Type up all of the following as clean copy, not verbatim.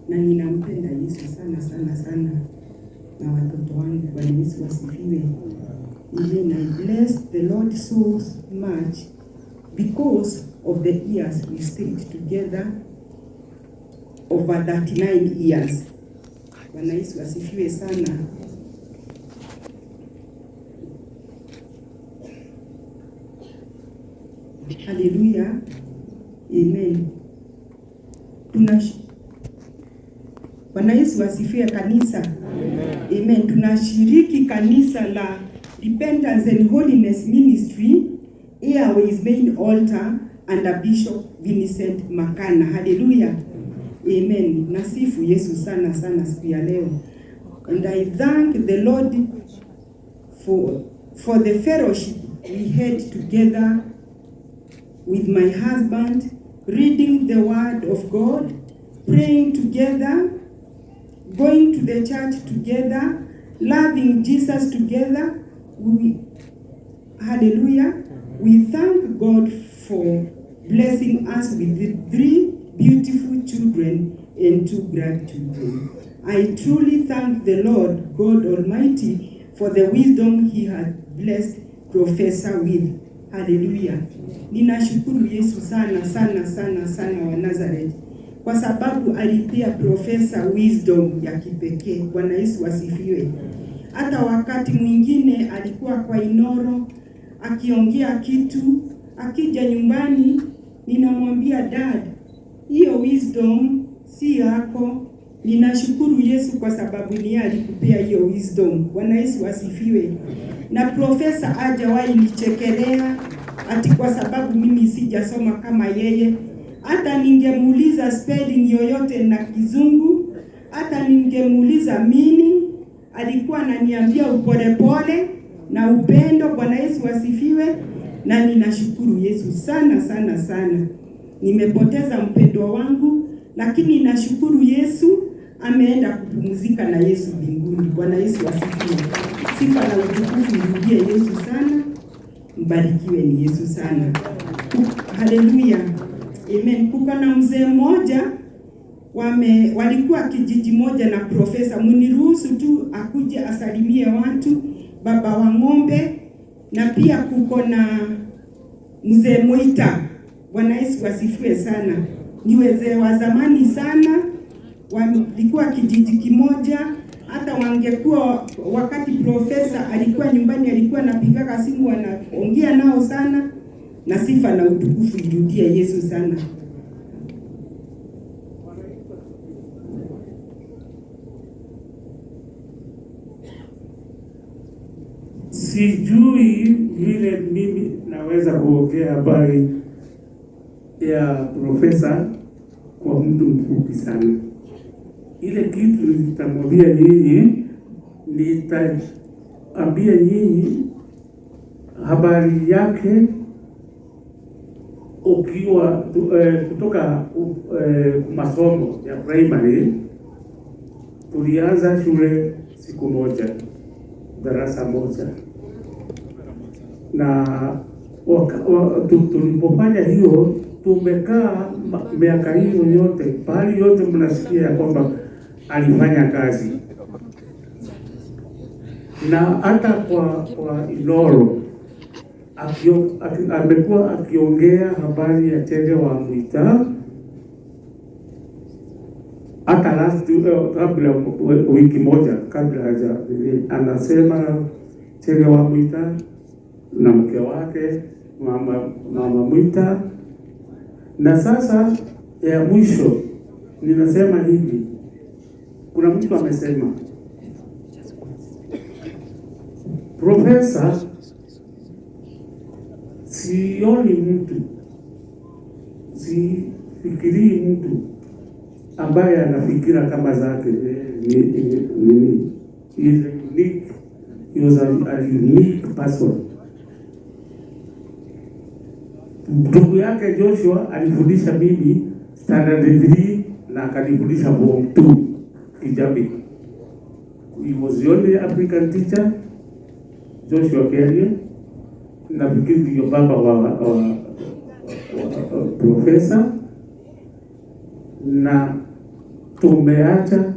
Na ninampenda Yesu sana sana sana na watoto wangu. Bwana Yesu asifiwe. Amen. I bless the Lord so much because of the years we stayed together, over 39 years. Bwana Yesu asifiwe sana. Haleluya. Amen. Bwana Yesu asifiwe kanisa. Amen. Amen. Tunashiriki kanisa la Repentance and Holiness Ministry, Airways Main Altar, under Bishop Vincent Makana. Haleluya. Amen. Nasifu Yesu sana sana siku ya leo. And I thank the Lord for the fellowship we had together with my husband, reading the word of God, praying together, going to the church together, loving Jesus together. Hallelujah. We thank God for blessing us with the 3 beautiful children and 2 grandchildren. I truly thank the Lord God Almighty for the wisdom he had blessed Professor with. Hallelujah. Ninashukuru Yesu sana sana sana sana wa Nazareth kwa sababu alipea Professor wisdom ya kipekee. Bwana Yesu asifiwe. Hata wakati mwingine alikuwa kwa Inoro akiongea kitu, akija nyumbani ninamwambia Dad, hiyo wisdom si yako. Ninashukuru Yesu kwa sababu ni yeye alikupea hiyo wisdom. Bwana Yesu asifiwe. Na profesa hajawahi nichekelea ati kwa sababu mimi sijasoma kama yeye. Hata ningemuuliza spelling yoyote na Kizungu, hata ningemuuliza meaning, alikuwa ananiambia upolepole na upendo. Bwana Yesu asifiwe. Na ninashukuru Yesu sana sana sana. Nimepoteza mpendwa wangu, lakini nashukuru Yesu ameenda kupumzika na Yesu mbinguni. Bwana Yesu asifiwe. Sifa na utukufu irudie Yesu sana. Mbarikiwe ni Yesu sana. Haleluya. Amen. Kuko na mzee mmoja walikuwa kijiji moja na profesa. Mniruhusu tu akuje asalimie watu, baba wa ng'ombe. Na pia kuko na mzee Moita. Bwana Yesu asifiwe sana. Ni wazee wa zamani sana, walikuwa kijiji kimoja. Hata wangekuwa wakati profesa alikuwa nyumbani, alikuwa anapigaga simu, anaongea nao sana. Na sifa na utukufu irudie Yesu sana. Sijui vile mimi naweza kuongea habari ya profesa kwa muda mfupi sana. Ile kitu nitamwambia nyinyi, nitaambia nyinyi habari yake ukiwa kutoka masomo ya primary. Tulianza shule siku moja, darasa moja, na tulipofanya hiyo tumekaa miaka hiyo yote, pahali yote mnasikia ya kwamba alifanya kazi. Na hata kwa Inoro amekuwa akiongea habari ya Chege wa Mwita hata last, kabla wiki moja kabla haja, anasema Chege wa Mwita na mke wake mama Mwita. Na sasa ya mwisho ninasema hivi, kuna mtu amesema profesa, sioni mtu, sifikirii mtu ambaye anafikira kama zake. He is unique. He was a unique person. Ndugu yake Joshua alifundisha mimi standard 3 na akanifundisha form 2 Kijabi. He was the only African teacher, Joshua Kerie, nafikiri ndio baba wa profesa. Na Tumeacha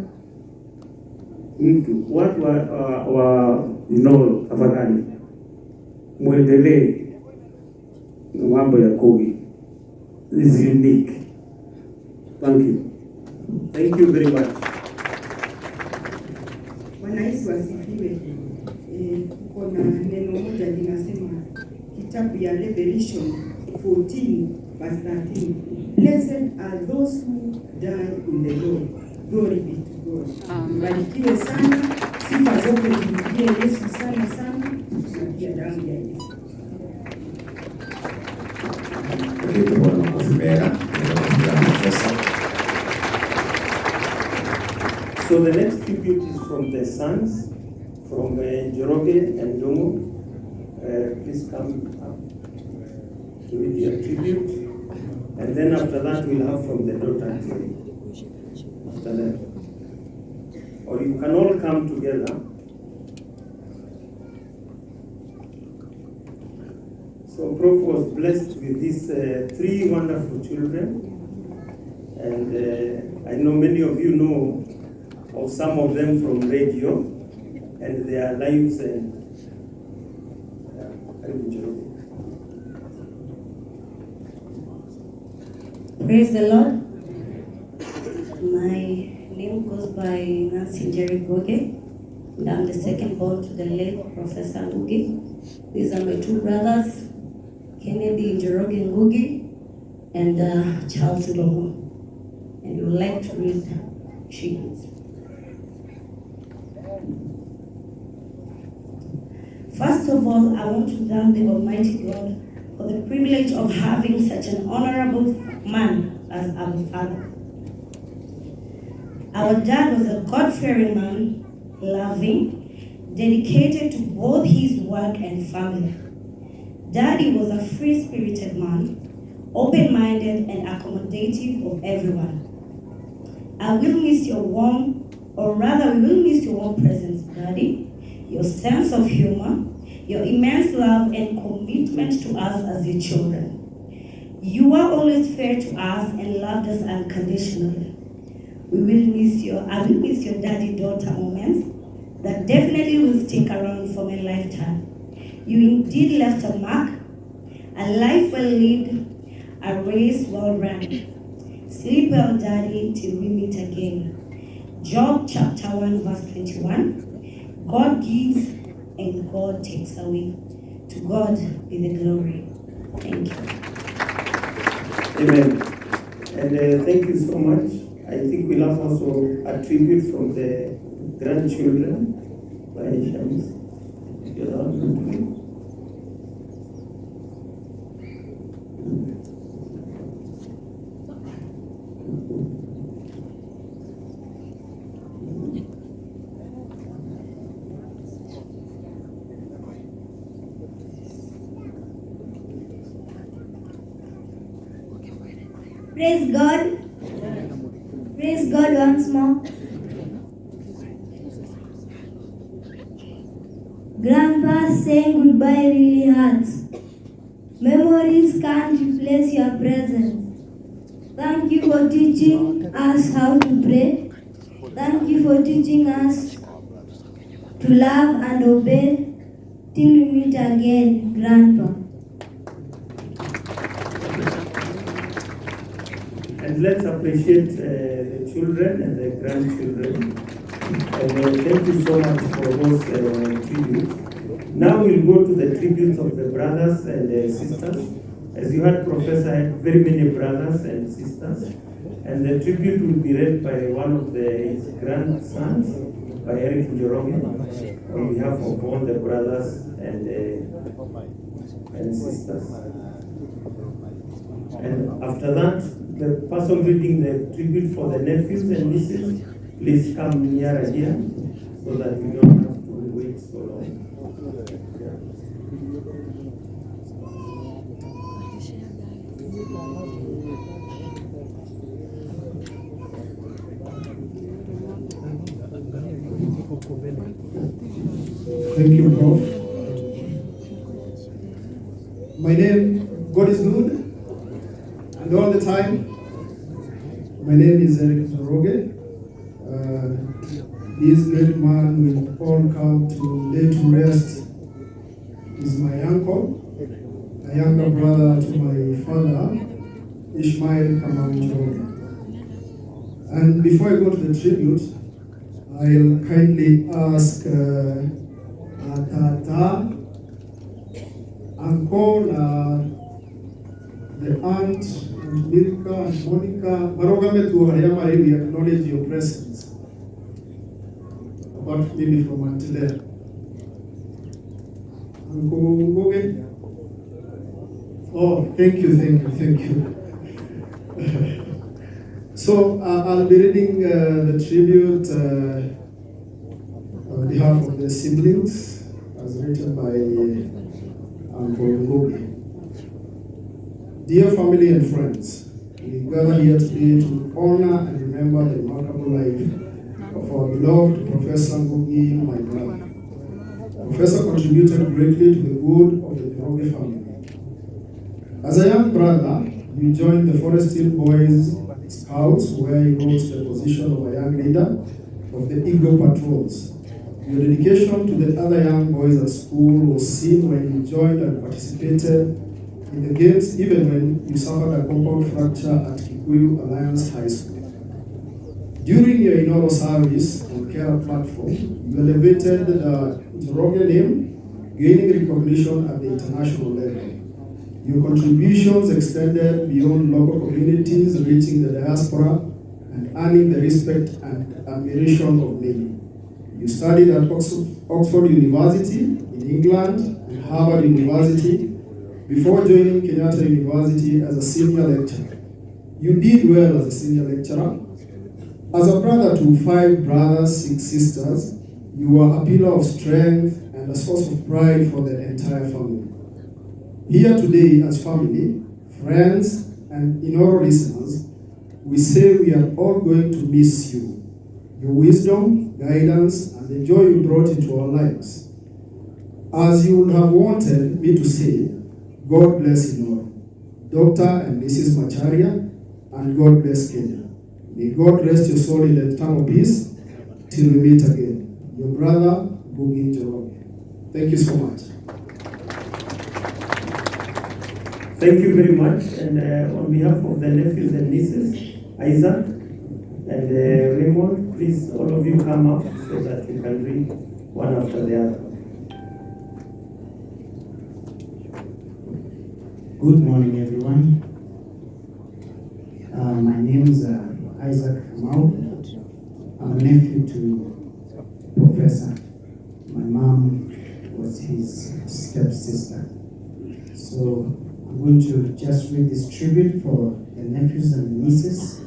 mtu watu wa Inooro, tafadhali muendelee na mambo ya Ngugi. Is unique. Thank you. Thank you very much. Bwana Yesu asifiwe. Kuko na neno moja linasema kitabu ya Revelation 14 verse 13. Blessed are those who die in the Lord. Glory be to God. Mbarikiwe sana, sifa zote zimrudie Yesu sana sana, na pia damu ya Yesu. Tupe makofi mega Profesa. So the next tribute is from the sons, from Njoroge and Ndung'u. Please come up to read your tribute. And then after that, we'll have from the daughter. After that. Or you can all come together. So Prof was blessed with these three wonderful children. And I know many of you know of some of them from radio and their lives and karibu Njoroge. Praise the Lord. My name goes by Nancy Njeri Goge, and I'm the second born to the late Professor Ngugi. These are my two brothers, Kennedy Njoroge Ngugi and Charles Ndung'u. And we would like to read tributes. First of all, I want to thank the Almighty God for the privilege of having such an honorable man as our father. Our dad was a God-fearing man, loving, dedicated to both his work and family. Daddy was a free-spirited man, open-minded and accommodative of everyone. I will miss your warm, or rather we will miss your warm presence, Daddy, your sense of humor, your immense love and commitment to us as your children. You were always fair to us and loved us unconditionally. We will miss your, I will miss your daddy-daughter moments that definitely will stick around for my lifetime. You indeed left a mark, a life well lived, a race well run. Sleep well, Daddy, till we meet again. Job chapter 1, verse 21. God gives and God takes away. To God be the glory. Thank you. Amen. And thank you so much. I think we'll have also a tribute from the grandchildren by Shams. You're the one to do. Praise God. Praise God once more. Grandpa saying goodbye really hurts. Memories can't replace your presence. Thank you for teaching us how to pray. Thank you for teaching us to love and obey. Till we meet again, Grandpa. And let's appreciate the children and the grandchildren. And thank you so much for those tributes. Now we'll go to the tributes of the brothers and the sisters. As you heard, Professor had very many brothers and sisters. And the tribute will be read by one of his grandsons, by Eric Njoroge, on behalf of all the brothers and sisters. And after that, the person reading the tribute for the nephews and nieces, please come nearer here so that we don't have to wait so long. Yeah. Thank you, Prof. My name, God is good, and all the time. My name is Eric Njoroge. This great man will all come to lay to rest is my uncle, a younger brother to my father, Ishmael Kamau Njoroge. And before I go to the tribute, I'll kindly ask Tata, uncle, the aunt, and Milka and Monica, marũgame tu harĩa marĩ, we acknowledge your presence. Apart maybe from Auntie Leah. Uncle Ngugi? Oh, thank you, thank you, thank you. So I'll be reading the tribute on behalf of the siblings, as written by Uncle Ngugi. Dear family and friends, we gather here today to honor and remember the remarkable life of our beloved Professor Ngugi, my brother. Professor contributed greatly to the good of the Njoroge family. As a young brother, you joined the Forest Hill Boys Scouts, where you rose to the position of a young leader of the Eagle Patrols. Your dedication to the other young boys at school was seen when you joined and participated in the games, even when you suffered a compound fracture at Kikuyu Alliance High School. During your Inooro service on Kera platform, you elevated the Njoroge name, gaining recognition at the international level. Your contributions extended beyond local communities, reaching the diaspora and earning the respect and admiration of many. You studied at Oxford University in England and Harvard University before joining Kenyatta University as a senior lecturer. You did well as a senior lecturer. As a brother to 5 brothers, 6 sisters, you were a pillar of strength and a source of pride for the entire family. Here today as family, friends, and Inooro listeners, we say we are all going to miss you. Your wisdom, guidance, and the joy you brought into our lives. As you would have wanted me to say, God bless Inooro, Dr. and Mrs. Macharia, and God bless Kenya. May God rest your soul in eternal peace till we meet again. Your brother, Ngugi Njoroge. Thank you so much. Thank you very much. And on behalf of the nephews and nieces, Isaac and Raymond, please all of you come up so that you can read one after the other. Good morning, everyone. My name is Isaac Kamau. I'm a nephew to Professor. My mom was his stepsister. So I'm going to just read this tribute for the nephews and the nieces.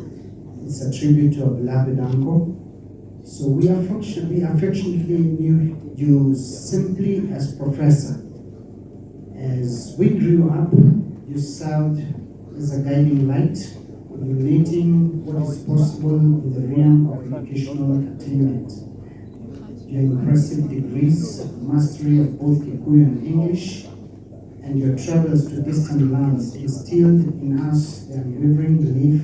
It's a tribute to our beloved uncle. So we affectionately knew you simply as Professor. As we grew up, you served as a guiding light, illuminating what is possible in the realm of educational attainment. Your impressive degrees, mastery of both Kikuyu and English, and your travels to distant lands instilled in us the unwavering belief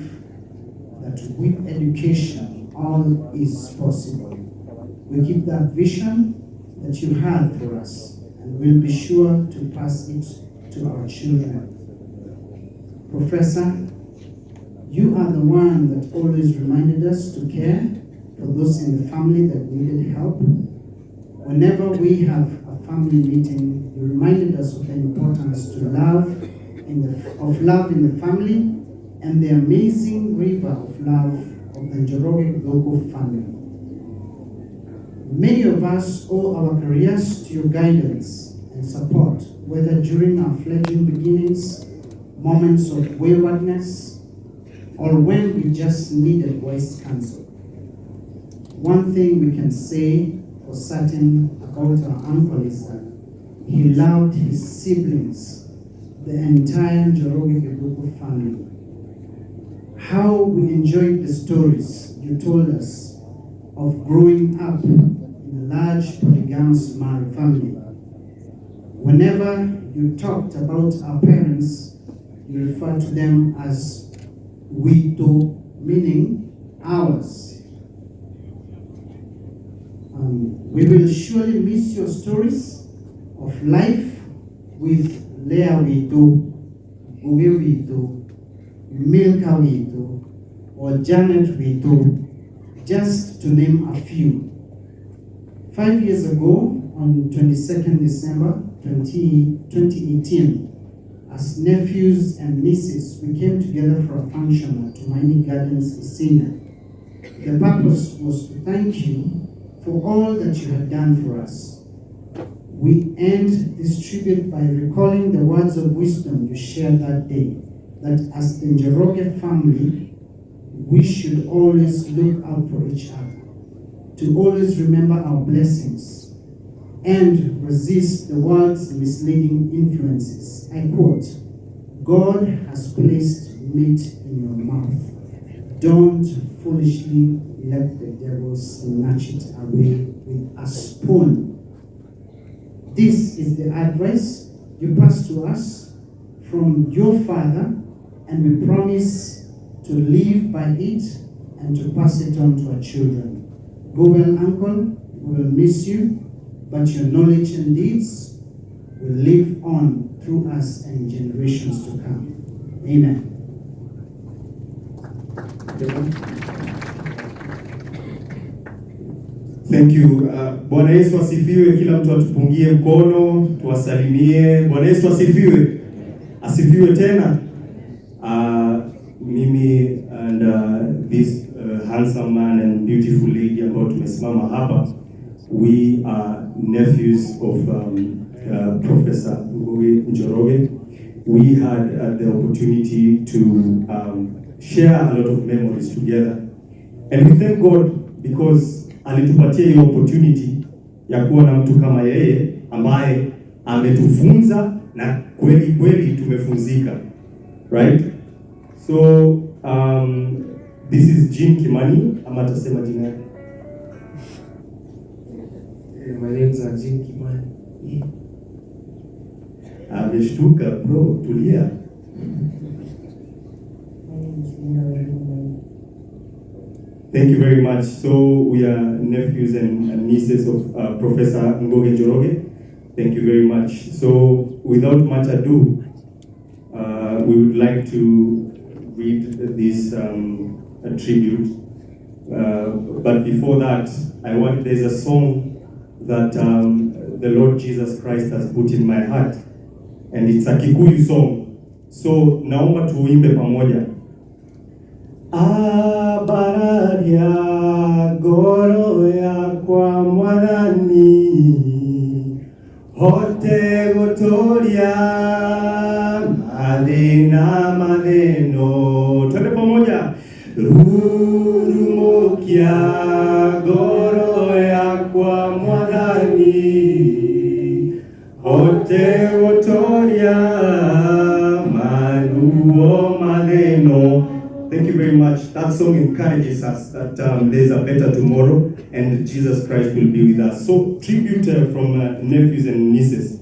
that with education, all is possible. We keep that vision that you had for us, and we'll be sure to pass it to our children. Professor, you are the one that always reminded us to care for those in the family that needed help. Whenever we have a family meeting, you reminded us of the importance to love of love in the family and the amazing river of love of the Njoroge Githuku family. Many of us owe our careers to your guidance and support, whether during our fledgling beginnings, moments of waywardness, or when we just needed wise counsel. One thing we can say for certain about our uncle is that he loved his siblings, the entire Njoroge Githuku family. How we enjoyed the stories you told us of growing up in a large polygamous family. Whenever you talked about our parents, you referred to them as Wito, meaning ours. We will surely miss your stories of life with Leah Witu, Ngugi Witu, Milka Witu, or Janet Witu, just to name a few. 5 years ago, on 22nd December 2018, as nephews and nieces, we came together for a function at Tumaini Gardens, Isinya. The purpose was to thank you for all that you had done for us. We end this tribute by recalling the words of wisdom you shared that day, that as the Njoroge family, we should always look out for each other, to always remember our blessings, and resist the world's misleading influences. I quote, "God has placed meat in your mouth. Don't foolishly let the devil snatch it away with a spoon." This is the advice you pass to us from your father, and we promise to live by it and to pass it on to our children. Go well, Uncle. We will miss you, but your knowledge and deeds will live on through us and generations to come. Amen. Thank you. Bwana Yesu asifiwe. Kila mtu atupungie mkono, tuwasalimie. Bwana Yesu asifiwe. Asifiwe tena. Mimi and this handsome man and beautiful lady ambao tumesimama hapa, we are nephews of Professor Ngugi Njoroge. We had the opportunity to share a lot of memories together, and we thank God because alitupatia hiyo opportunity ya kuwa na mtu kama yeye ambaye ametufunza na kweli kweli tumefunzika, right? So this is Jean Kimani, ama atasema jina yake. My name is Jean Kimani. Ameshtuka bro, tulia. My name is Linda Wairimu. Thank you very much. So we are nephews and nieces of Professor Ngugi Njoroge. Thank you very much. So without much ado, we would like to read this tribute. But before that, there's a song that the Lord Jesus Christ has put in my heart, and it's a Kikuyu song. So naomba tuimbe pamoja. Abararia ngoro yakwa Mwathani, hote guturia mathina mathĩno. Twende pamoja. Rurumukia ngoro yakwa Mwathani, hote guturia maruo mathĩno. Thank you very much. That song encourages us that there's a better tomorrow and Jesus Christ will be with us. So, tribute from nephews and nieces.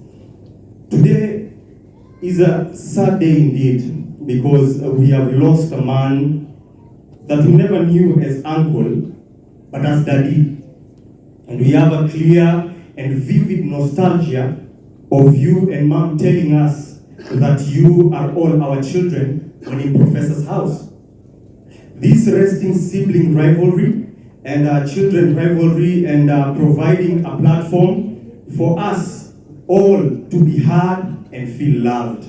Today is a sad day indeed, because we have lost a man that we never knew as uncle, but as daddy. And we have a clear and vivid nostalgia of you and mom telling us that you are all our children when in Professor's house. This resting sibling rivalry and children rivalry and providing a platform for us all to be heard and feel loved.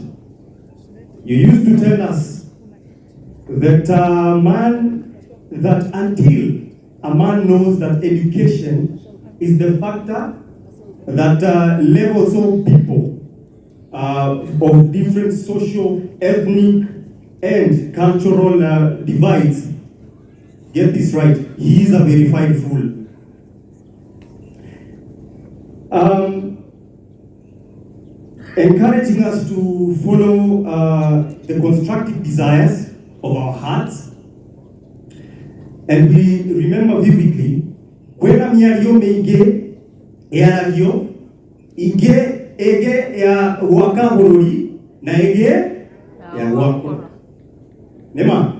You used to tell us that that until a man knows that education is the factor that levels all people of different social, ethnic, and cultural divides. Get this right, he is a verified fool. Encouraging us to follow the constructive desires of our hearts. And we remember vividly, kwena miario mĩingĩ ĩaragio, ingĩ ĩngĩ ya gwaka bũrũri na ĩngĩ ya gwakwo. Nema,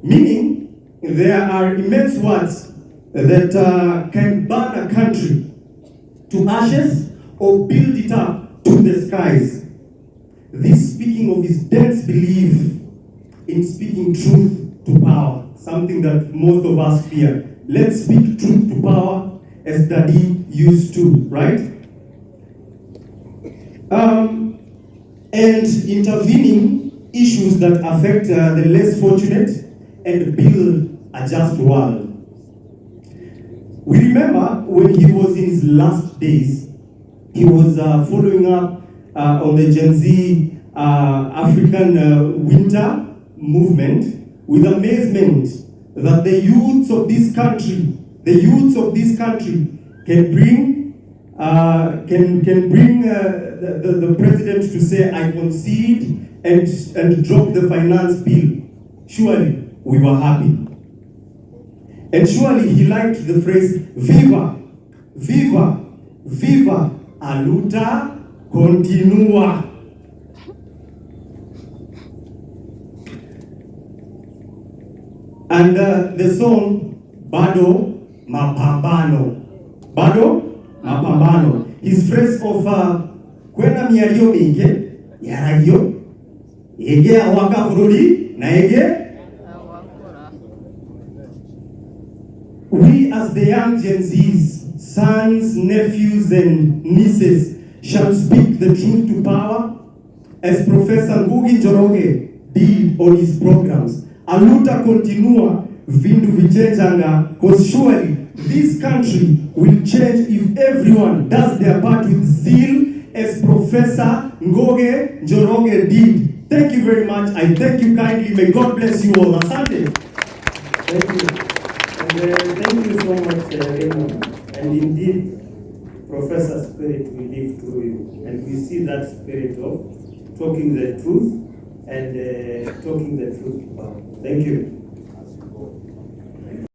meaning there are immense words that can burn a country to ashes or build it up to the skies. This speaking of his dense belief in speaking truth to power, something that most of us fear. Let's speak truth to power as Daddy used to, right? And intervening issues that affect the less fortunate and build a just world. We remember when he was in his last days, he was following up on the Gen Z African winter movement with amazement that the youths of this country, can bring the president to say, I concede and drop the finance bill. Surely we were happy. And surely he liked the phrase, viva, viva, viva, a luta continua. And the song, Bado Mapambano. Bado Mapambano. His phrase of kwena miario minge, yaragio, ege awaka fururi, na ege. We as the young Gen Zs, sons, nephews, and nieces shall speak the truth to power as Professor Ngugi Njoroge did on his programs. Aluta continua vindu vichenjanga, because surely this country will change if everyone does their part with zeal as Professor Ngugi Njoroge did. Thank you very much. I thank you kindly. May God bless you all. Asante. Thank you. And thank you so much, Raymond. And indeed, Professor Spirit will live through you. And we see that spirit of talking the truth and talking the truth to power. Thank you.